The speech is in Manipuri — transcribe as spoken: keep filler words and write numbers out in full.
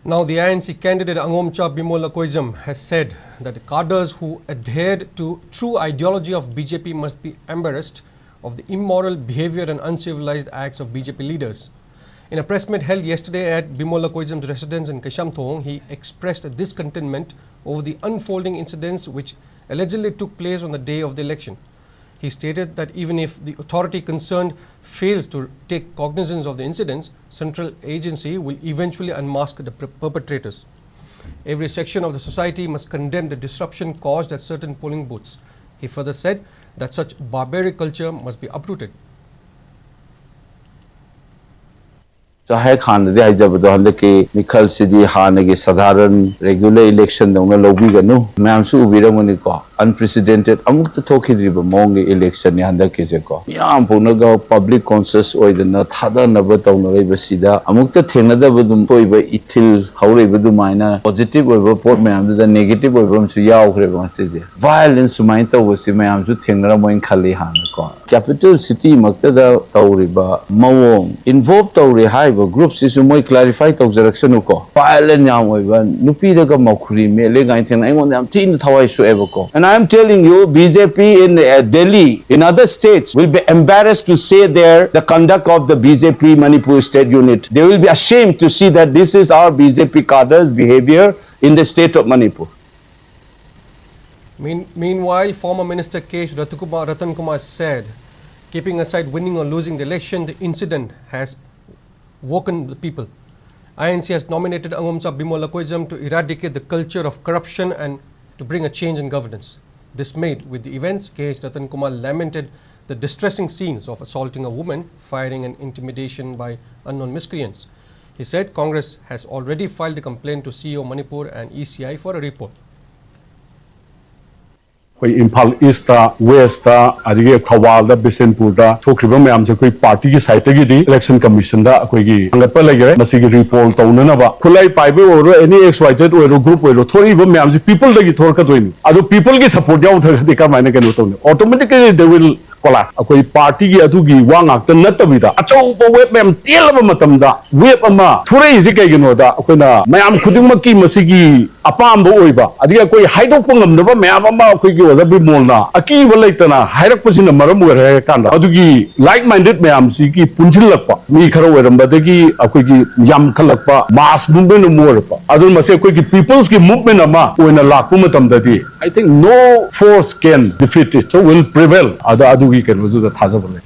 Now, the I N C candidate Angomcha Bimol Lakoijam has said that cadres who adhered to true ideology of B J P must be embarrassed of the immoral behavior and uncivilized acts of B J P leaders. In a press meet held yesterday at Bimol Lakoijam's residence in Kaishamthong, he expressed discontentment over the unfolding incidents which allegedly took place on the day of the election. He stated that even if the authority concerned fails to take cognizance of the incidents, central agency will eventually unmask the per-, perpetrators. Every section of the society must condemn the disruption caused at certain polling booths. He further said that such barbaric culture must be uprooted. ꯍꯦꯛ ꯍꯥꯟꯅꯗꯤ ꯍꯥꯏꯖꯕꯗꯣ, ꯍꯟꯗꯛꯀꯤ ꯃꯤꯈꯜꯁꯤꯗꯤ ꯍꯥꯟꯅꯒꯤ ꯁꯥꯙꯥꯔꯟ regular election ꯗꯧꯅ ꯂꯧꯕꯤꯒꯅꯨ꯫ ꯃꯌꯥꯝꯁꯨ ꯎꯕꯤꯔꯝꯒꯅꯤꯀꯣ, unprecedented, ꯑꯃꯨꯛꯇ ꯊꯣꯛꯈꯤꯗ꯭ꯔꯤꯕ ꯃꯑꯣꯡꯒꯤ election ꯅꯤ ꯍꯟꯗꯛꯀꯤꯁꯦꯀꯣ꯫ ꯃꯤꯌꯥꯝ ꯄꯨꯝꯅꯒ public conscious ꯑꯣꯏꯗꯅ ꯊꯥꯗꯅꯕ ꯇꯧꯅꯔꯤꯕꯁꯤꯗ ꯑꯃꯨꯛꯇ ꯊꯦꯡꯅꯗꯕ ꯑꯗꯨꯝ ꯊꯣꯛꯏꯕ ꯏꯊꯤꯜ ꯍꯧꯔꯛꯏꯕ ꯑꯗꯨꯃꯥꯏꯅ positive ꯑꯣꯏꯕ ꯄꯣꯠ ꯃꯌꯥꯝꯗꯨꯗ negative ꯑꯣꯏꯕ ꯑꯃꯁꯨ ꯌꯥꯎꯈ꯭ꯔꯦꯕ ꯉꯁꯤꯁꯦ꯫ Violence ꯁꯨꯃꯥꯏꯅ ꯇꯧꯕꯁꯤ ꯃꯌꯥꯝꯁꯨ ꯊꯦꯡꯅꯔꯝꯃꯣꯏꯅ ꯈꯜꯂꯤ ꯍꯥꯟꯅꯀꯣ꯫ Capital city ꯃꯛꯇꯗ ꯇꯧꯔꯤꯕ ꯃꯑꯣꯡ, involve ꯇꯧꯔꯤ ꯍꯥꯏꯔꯤꯕ group ꯁꯤꯁꯨ ꯃꯣꯏ clarify ꯇꯧꯖꯔꯛꯁꯅꯨꯀꯣ꯫ Violent ꯌꯥꯝ ꯑꯣꯏꯕ, ꯅꯨꯄꯤꯗꯒ ꯃꯧꯈꯨꯔꯤ ꯃꯦꯠꯂꯦ ꯀꯥꯏꯅ ꯊꯦꯡꯅ ꯑꯩꯉꯣꯟꯗ ꯌꯥꯝ ꯊꯤꯅ ꯊꯋꯥꯏ ꯁꯣꯛꯑꯦꯕꯀꯣ꯫ And I am telling you, B J P in uh, Delhi, in other states, will be embarrassed to say there the conduct of the B J P Manipur state unit. They will be ashamed to see that this is our B J P cadres' behavior in the state of Manipur. Mean-, meanwhile, former Minister K H Ratakumar, Ratan Kumar said, keeping aside winning or losing the election, the incident has woken the people. I N C has nominated Angomcha Bimol Lakoijam to eradicate the culture of corruption and to bring a change in governance. Dismayed with the events, K H Ratan Kumar lamented the distressing scenes of assaulting a woman, firing and intimidation by unknown miscreants. He said Congress has already filed a complaint to C E O Manipur and E C I for a report. ꯑꯩꯈꯣꯏ ꯏꯝꯐꯥꯜ ꯏꯁꯇ, ꯋꯦꯁꯇ, ꯑꯗꯒꯤ ꯊꯧꯕꯥꯜꯗ, ꯕꯤꯁꯦꯟꯄꯨꯔꯗ ꯊꯣꯛꯈ꯭ꯔꯤꯕ ꯃꯌꯥꯝꯁꯦ ꯑꯩꯈꯣꯏ ꯄꯥꯔꯇꯤꯒꯤ ꯁꯥꯏꯠꯇꯒꯤꯗꯤ ꯏꯂꯦꯛꯁꯟ ꯀꯃꯤꯁꯟꯗ ꯑꯩꯈꯣꯏꯒꯤ ꯊꯥꯡꯒꯠꯄ ꯂꯩꯈ꯭ꯔꯦ꯫ ꯃꯁꯤꯒꯤ ꯔꯤꯄꯣꯜ ꯇꯧꯅꯅꯕ ꯈꯨꯠꯂꯥꯏ ꯄꯥꯏꯕ ꯑꯣꯏꯔꯣ, ꯑꯦꯅꯤ ꯑꯦꯛꯁ ꯋꯥꯏ ꯖꯦꯠ ꯑꯣꯏꯔꯣ, ꯒ꯭ꯔꯨꯞ ꯑꯣꯏꯔꯣ, ꯊꯣꯛꯏꯕ ꯃꯌꯥꯝꯁꯦ ꯄꯤꯄꯜꯗꯒꯤ ꯊꯣꯛꯂꯛꯀꯗꯣꯏꯅꯤ꯫ ꯑꯗꯣ ꯄꯤꯄꯜꯒꯤ ꯁꯄꯣꯔꯠ ꯌꯥꯎꯗ꯭ꯔꯒꯗꯤ ꯀꯃꯥꯏꯅ ꯀꯩꯅꯣ ꯇꯧꯅꯤ? Automatically they will collapse, ꯑꯩꯈꯣꯏ party ꯒꯤ ꯑꯗꯨꯒꯤ ꯋꯥ ꯉꯥꯛꯇ ꯅꯠꯇꯕꯤꯗ, ꯑꯆꯧꯕ wave ꯃꯌꯥꯝ ꯇꯦꯜꯂꯕ ꯃꯇꯝꯗ wave ꯑꯃ ꯊꯣꯔꯛꯏꯁꯦ ꯀꯩꯒꯤꯅꯣꯗ, ꯑꯩꯈꯣꯏꯅ ꯃꯌꯥꯝ ꯈꯨꯗꯤꯡꯃꯛꯀꯤ ꯃꯁꯤꯒꯤ ꯑꯄꯥꯝꯕ ꯑꯣꯏꯕ, ꯑꯗꯒꯤ ꯑꯩꯈꯣꯏ ꯍꯥꯏꯗꯣꯛꯄ ꯉꯝꯗꯕ ꯃꯌꯥꯝ ꯑꯃ ꯑꯩꯈꯣꯏꯒꯤ ꯑꯣꯖꯥ ꯕꯤꯃꯣꯜꯅ ꯑꯀꯤꯕ ꯂꯩꯇꯅ ꯍꯥꯏꯔꯛꯄꯁꯤꯅ ꯃꯔꯝ ꯑꯣꯏꯔꯦ ꯍꯥꯏꯔ ꯀꯥꯟꯗ, ꯑꯗꯨꯒꯤ like minded ꯃꯌꯥꯝꯁꯤꯒꯤ ꯄꯨꯟꯁꯤꯜꯂꯛꯄ, ꯃꯤ ꯈꯔ ꯑꯣꯏꯔꯝꯕꯗꯒꯤ ꯑꯩꯈꯣꯏꯒꯤ ꯌꯥꯝꯈꯠꯂꯛꯄ, mass movement ꯑꯃ ꯑꯣꯏꯔꯛꯄ, ꯑꯗꯨꯅ ꯃꯁꯤ ꯑꯩꯈꯣꯏꯒꯤ people's ꯀꯤ movement ꯑꯃ ꯑꯣꯏꯅ ꯂꯥꯛꯄ ꯃꯇꯝꯗꯗꯤ, I think no force can defeat it, so will prevail. ꯑꯗ ꯑꯗꯨꯒꯤ ꯀꯩꯅꯣꯗꯨꯗ ꯊꯥꯖꯕ ꯂꯩ꯫